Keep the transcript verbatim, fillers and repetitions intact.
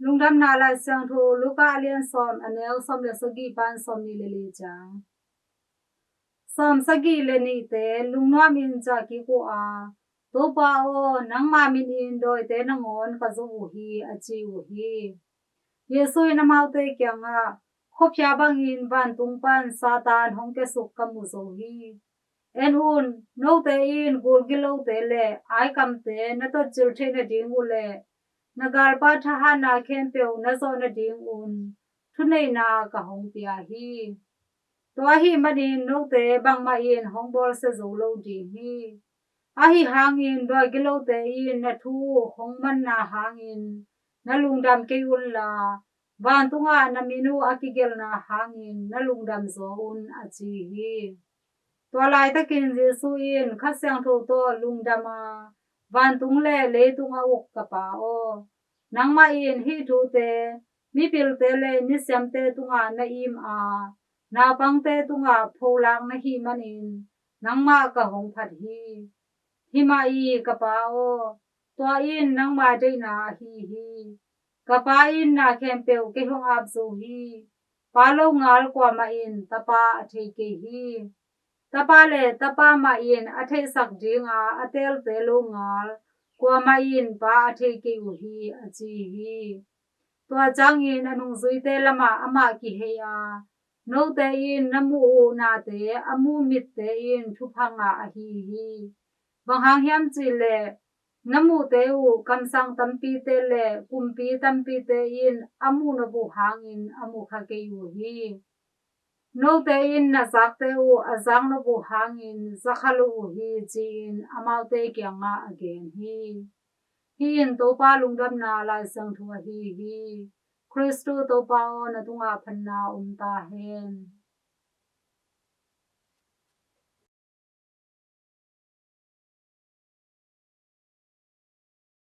Lungdamna Lai Siangtho Luka a lian sawm, a neu sawm le sagih pan sawm nih le li ciang. Sawm sagih le nihte lungnuam in ciah kik uh a, "Topa aw, nangma min in dawite nangawn ka zo uh hi," a ci uh hi. Jesu in amaute kiangah, "Khuaphia bangin vantung pan Satan hong kiasuk ka mu zo hi. En un, note in gul gilote le aikamte na totcil theih nading uh le na galpa thahatna khempeuh na zawh nadingun thuneihna ka hong pia hi. Tua ahih manin note bangmah in hong bawlsia zo lo ding hi. Ahi hangin dua gilote in na thu uh hong manna hangin na lungdam kei unla, vantungah na min uh a kigelhna hangin na lungdam zaw un," a ci hi. Tua laitakin Jesu in, "Kha Siangtho tawh lungdam a, vantung le leitung a uk ka Pa aw, nangmah in hih thute mipilte le misiamte tungah na im a, naupangte tungah pholak na hih manin nangmah ka hong phat hi. Hi mah hi, ka Pa aw, tua in nangma deihna ahi hi. Ka Pa in na khempeuh kei hong ap zo hi. Pa longal kuamah in Tapa a thei kei hi. Tapa le Tapa mah in a theihsak dinga a teelte longal kuamah in Pa a thei kei uh hi," a ci hi. Tua ciangin a nungzuite lamah amah kihei a, "Note in na muh uh nate a mu mitte in thupha ngah ahi hi. Bang hang hiam cih leh na muhte uh kamsang tampite le kumpi tampite in a muh nop uh hangin a mu kha kei uh hi. Note in na zakte uh a zak nop uh hangin za kha lo uh hi," ci-in amaute kiangah a gen hi. Hih in Topa Lungdamna Lai Siangtho ahi hi. Khristu Topa aw, na tungah phatna om ta hen.